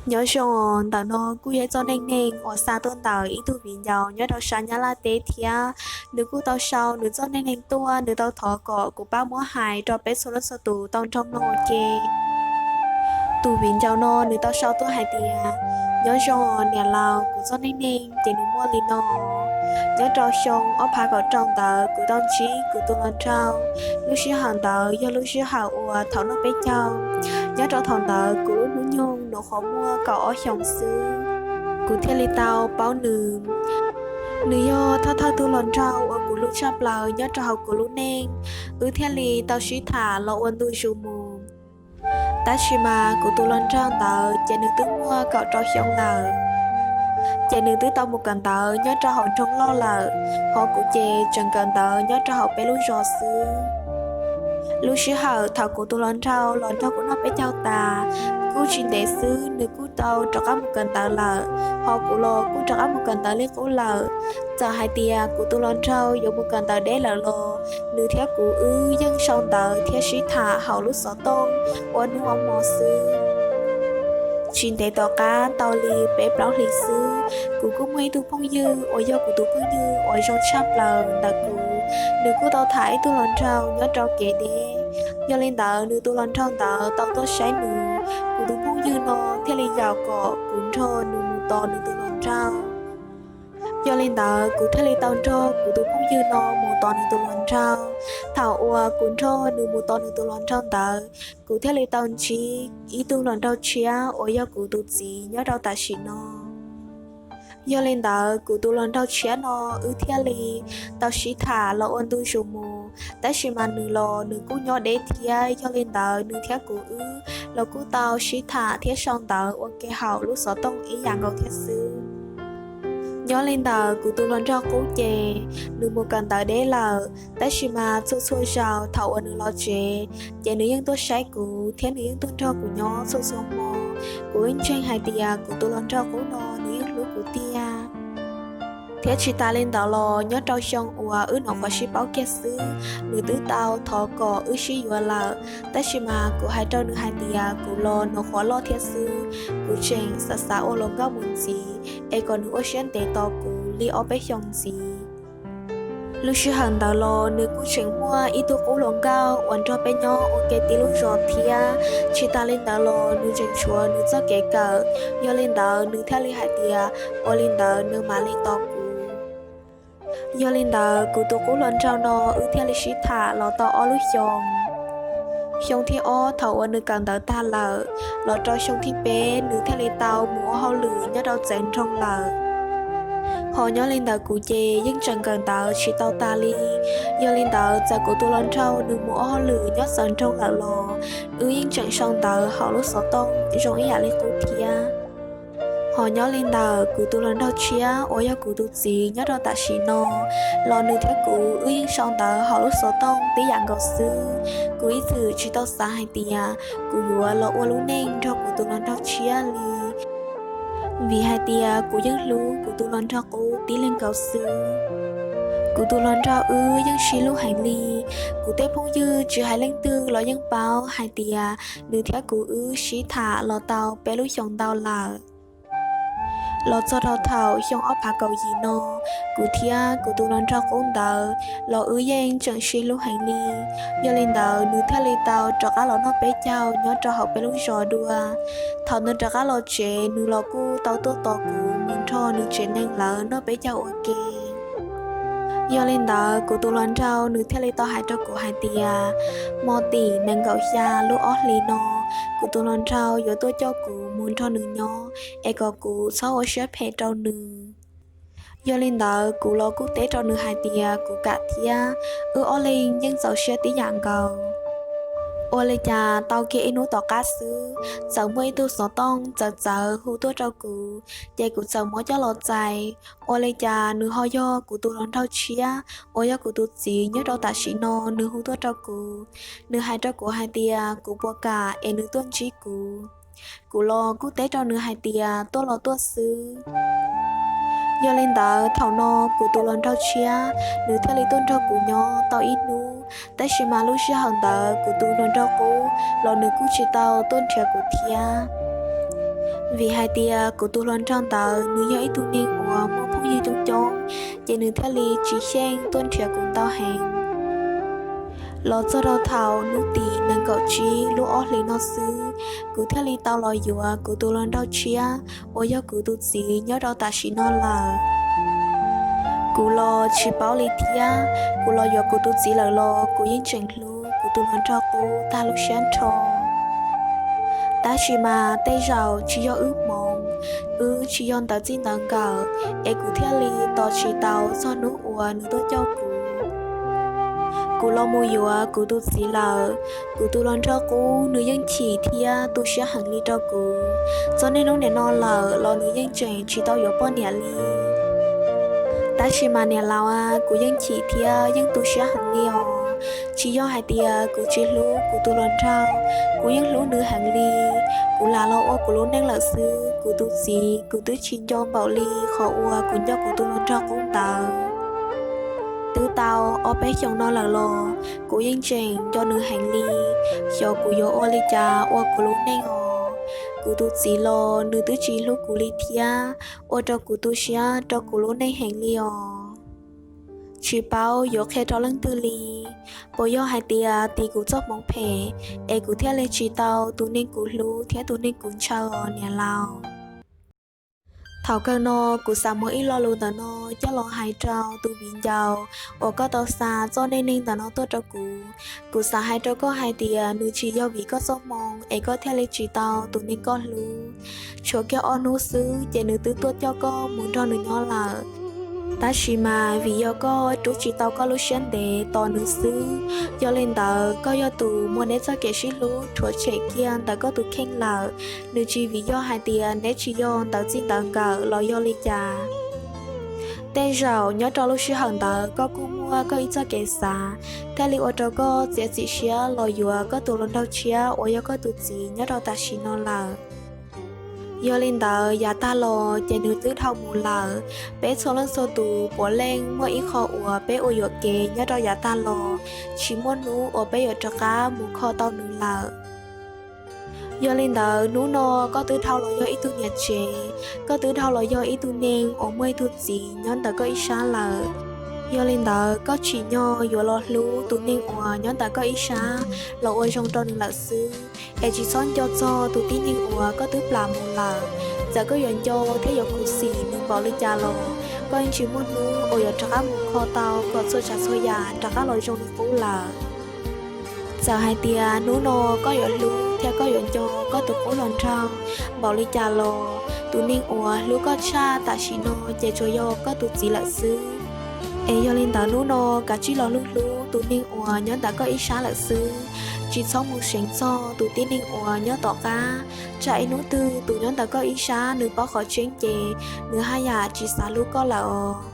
Nyob zoo, ntawm no kuj yog ib txoj neej neeg uas xa tuaj ntawm ib tug viv ncaus nyob rau sab Nyab Laj teb thiab. Nws kuj tau sau nws txoj neej neeg tuaj, nws tau thov kom kuv pab muab hais rau peb txhua leej txhua tus tau nrog mloog ua ke. Tus viv ncaus no nws tau sau tuaj hais tias, nyob zoo niam laus, kuv txoj neej neeg ces nws muaj li no. Nyob rau xyoo ob phav kaum rau ntawd kuv tau ntsib kuv tus hluas nraug. Lub sij hawm ntawd yog lub sij hawm uas thaum noj peb caug. Nyob rau thaum ntawd kuv lub hnub nyoog nyuam qhuav muaj kaum ob xyoos xwb, kuv thiaj li tau paub nws. Nws yog thawj thawj tug hluas nraug uas kuv hlub tshaj plaws nyob rau hauv kuv lub neej, wb thiaj li tau sib tham los ua ntu zus mus. Tab sis mas kuv tus hluas nraug ntawd ces nws twb muaj kaum rau xyoo lawm, ces nws twb tau mus kawm ntawv nyob rau hauv nroog loj lawm, ho kuv ces tseem kawm ntawv nyob rau hauv peb lub zos xwb. Lub sij hawm thaum kuv tus hluas nraug los nrog kuv noj peb caug tas, kuj tsis ntev xwb nws kuj tau rov qab mus kawm ntawv lawm, ho kuv los kuj rov qab mus kawm ntawv li qub lawm. Txawm hais tias kuv tus hluas nraug yuav mus kawm ntawv deb lawm los nws thiab kuv wb yeej sau ntawv thiab sib tham hauv lub xov tooj ua hnub ua hmo xwb. Tsis ntev tom qab tau li peb plaub hlis xwb, kuv kuj muaj ib tug phooj ywg uas yog kuv tus phooj ywg uas zoo tshaj plaws ntawm kuv, nws kuj tau tham ib tug hluas nraug nyob rau kev deb. Yog li ntawd nws tus hluas nraug ntawd tau tuaj saib nws, kuv tus phooj ywg no thiaj li yaum kom kuv nrog nws mus tos nws tus hluas nraug. Yog li ntawd kuv thiaj li tau nrog kuv tus phooj ywg no mus tos nws tus hluas nraug. Thaum uas kuv nrog nws mus tos nws tus hluas nraug ntawd, kuv thiaj li tau ntsib ib tug hluas nraug tshiab uas yog kuv tus txiv nyob rau tam sim no. Yog li ntawd kuv tus hluas nraug tshiab no wb thiaj li tau sib tham los ua ntu zus mus, tab sis mas nws los nws kuj nyob deb thiab. Yog li ntawd nws thiab kuv wb los kuj tau sib tham thiab sau ntawv ua ke hauv lub xov tooj ib yam nkaus thiab xwb. Nyob li ntawd kuv tus hluas nraug qub ces nws mus kawm ntawv deb lawm, tab sis mas txhua txhua zaus thaum uas nws los tsev ces nws yeej tuaj saib kuv thiab nws yeej tuaj nrog kuv nyob txhua txhua hmo. Kuv yeej ntseeg hais tias kuv tus hluas nraug qub no nws yeej hlub kuv tiag. Thiab tsis tas li ntawd los nyob rau xyoo uas wb nyuam qhuav sib paub kiag xwb, nws twb tau thov kom wb sib yuav lawm, tab sis mas kuv hais rau nws hais tias kuv los nyuam qhuav loj thiab xwb, kuv tseem xav xav ua hluas nkauj mus ntxiv, es kom nws ua siab ntev tos kuv li ob peb xyoos ntxiv. Lub sij hawm ntawd los nws kuj tseem muaj ib tug qub hluas nkauj uas nrog peb nyob ua ke tib lub zos thiab. Tsis tas li ntawd los nws tseem tshuav nws txoj kev kawm, yog li ntawd nws thiaj li hais tias ua li ntawd nws mam li tos kuv. Yog li ntawd kuv tus qub hluas nraug no wb thiaj li sib tham los tau ob lub xyoos. Xyoo thib ob thaum uas nws kawm ntawv tag lawm, los rau xyoo thib peb nws thiaj li tau mus ua hauj lwm nyob rau txawv nroog lawm. Ho nyob li ntawd kuv ces yeej tseem kawm ntawv tsis tau tas li. Yog li ntawd txawm kuv tus hluas nraug nws mus ua hauj lwm nyob txawv nroog lawm los wb yeej tseem sau ntawv hauv lub xov tooj zoo ib yam li qub thiab. Ho nyob li ntawd kuv tus hluas nraug tshiab uas yog kuv tus txiv nyob rau tam sim no los nws thiab kuv wb yeej sau ntawv hauv lub xov tooj tib yam nkaus xwb. Kuv ib txwm tsis tau xav hais tias kuv yuav los ua lub neej nrog kuv tus hluas nraug tshiab li, vim hais tias kuv yeej hlub kuv tus hluas nraug qub tib leeg nkaus xwb. Kuv tus hluas nraug wb yeej sib hlub heev li. Kuv tej phooj ywg tsis hais leej twg los yeej paub hais tias nws thiab kuv wb sib tham los tau peb lub xyoos ntau lawm. Los txog rau thaum xyoo ob phav kaum yim no, kuv thiab kuv tus hluas nraug qub ntawd los wb yeej tseem sib hlub heev li. Yog li ntawd nws thiaj li tau rov qab los noj peb caug nyob rau hauv peb lub zos dua. Thaum nws rov qab los tsev nws los kuj tau tuaj tos kuv mus nrog nws tsev neeg lawv noj peb caug ua ke. Yog li ntawd kuv tus hluas nraug nws thiaj li tau hais rau kuv hais tias, hmo tim nees nkaum xya lub ob hlis no, kuv tus hluas nraug yuav tuaj coj kuv mus nrog nws nyob, es kom kuv txhob ua siab phem rau nws. Yog li ntawd kuv los kuj teb rau nws hais tias kuv kam thiab, wb ob leeg yeej txaus siab tib yam nkaus. Ua li cas tau kiag ib hnub tom qab xwb, txawm muaj ib tug xov tooj txawv txawv hu tuaj rau kuv, ces kuv txawm muab coj los txais. Ua li cas nws ho yog kuv tus hluas nraug tshiab uas yog kuv tus txiv nyob rau tam sim no nws hu tuaj rau kuv. Nws hais rau kuv hais tias kuv puas kam es nws tuaj ntsib kuv. Kuv los kuj teb rau nws hais tias tuaj los tuaj xwb. Yog li ntawd thaum no kuv tus hluas nraug tshiab nws thiaj li tuaj nrog kuv nyob tau ib hnub, tab sis mas lub sij hawm ntawd kuv tus hluas nraug qub los nws kuj tsis tau tuaj nrhiav kuv thiab. Vim hais tias kuv tus hluas nraug ntawd nws yog ib tug neeg uas muaj phooj ywg coob coob, ces nws thiaj li tsis xyeej tuaj nrhiav kuv ntau heev. Los txog rau thaum hnub tim nees nkaum tsib lub ob hlis no xwb, kuv thiaj li tau los yuav kuv tus hluas nraug tshiab uas yog kuv tus txiv nyob rau tam sim no lawm. Kuv los tsis paub li thiab, kuv los yuav kuv tus txiv lawm los kuv yeej tseem hlub kuv tus hluas nraug qub tag lub siab nrho. Tab sis mas tej zaum tsis yog wb hmoov, wb tsis yog ntawv txij ntawv nkawm, es kuv thiaj li tos tsis tau txog hnub uas nws tuaj coj kuv. Kuv los mus yuav kuv tus txiv lawm, kuv tus hluas nraug qub nws yeej chim thiab tu siab heev li rau kuv. Txog niaj hnub nim no lawm los nws yeej tseem tsis tau yuav poj niam li. Tab sis mas niam laus a, kuv yeej chim thiab yeej tu siab heev li os. Tsis yog hais tias kuv tsis hlub kuv tus hluas nraug, kuv yeej hlub nws heev li. Kuv lam los ua kuv lub neej lawm xwb, kuv tus txiv kuv twb tsis nco npaum li qhov uas kuv nco kuv tus hluas nraug qub ntawd. Twb tau ob peb xyoos no lawm los kuv yeej tseem nco nws heev li. Xyov kuv yuav ua li cas ua kuv lub neej os. Kuv tus txiv los nws twb tsis hlub kuv li thiab, ua rau kuv tu siab rau kuv lub neej heev li os. Tsis paub yuav qhia rau leej twg li. Puas yog hais tias tim kuv txoj hmoov phem es kuv thiaj li tsis tau tus neeg kuv hlub thiab tus neeg kuv ntshaw os niam laus? Thaum kawg no kuv xav muab ib lo lus ntawm no coj los hais rau tus viv ncaus uas koj tau xa txoj neej neeg ntawm no tuaj rau kuv. Kuv xav hais rau koj hais tias nws tsis yog vim koj txoj hmoo es koj thiaj li tsis tau tus neeg koj hlub. Tshuav kiag ob hnub xwb ces nws twb tuaj coj koj mus nrog nws nyob lawm. Tab sis mas vim yog koj rub tsis tau koj lub siab ntev tos nws xwb, yog li ntawd koj yog tus muab neb txoj kev sib hlub rhuav tshem kiag ntawm koj tus kheej lawm. Nws tsis vim yog hais tias neb tsis yog ntawv txij ntawv nkawm los yog li cas. Tej zaum nyob rau lub sij hawm ntawd koj kuj muaj koj ib txoj kev xav, thiaj li ua rau koj txiav txim siab los yuav koj tus hluas nraug tshiab uas yog koj tus txiv nyob rau tam sim no lawm. Yog li ntawd yav tag los ces nws twb dhau mus lawm. Peb txhua leej txhua tus puav leej muaj ib qho uas peb ua yuam kev nyob rau yav tag los, tsis muaj hnub uas peb yuav rov qab mus kho tau nws lawm. Yog li ntawd hnub no koj twb dhau los yog ib tug niam tsev, koj twb dhau los yog ib tug neeg uas muaj ib tug txiv nyob ntawm koj ib sab lawm. Yog li ntawd koj tsim nyog yuav los hlub tus neeg uas nyob ntawm koj ib sab los ua zoo rau nws lawm xwb, es tsis txhob nco txog tus tib neeg uas koj twb plam mus lawm. Txawm koj yuav nco thiab yuav khuv xim nws npaum li cas los koj yeej tsis muaj hnub uas yuav rov qab mus kho tau kom txhua tsav txhua yam rov qab los zoo li qub lawm. Txawm hais tias hnub no koj yuav hlub thiab koj yuav nco koj tus qub hluas nraug npaum li cas los, tus neeg uas hlub koj tshaj tam sim no ces tsuas yog koj tus txiv lawm xwb. Es yog li ntawd hnub no kav tsij los hlub hlub tus neeg uas nyob ntawm koj ib sab lawm xwb, tsis txhob mus seev txog tus tib neeg uas nyob tom qab. Tsam ib hnub twg tus nyob ntawm koj ib sab nws paub qhov tseeb ces nws haj yam tsis xav hlub koj lawm os.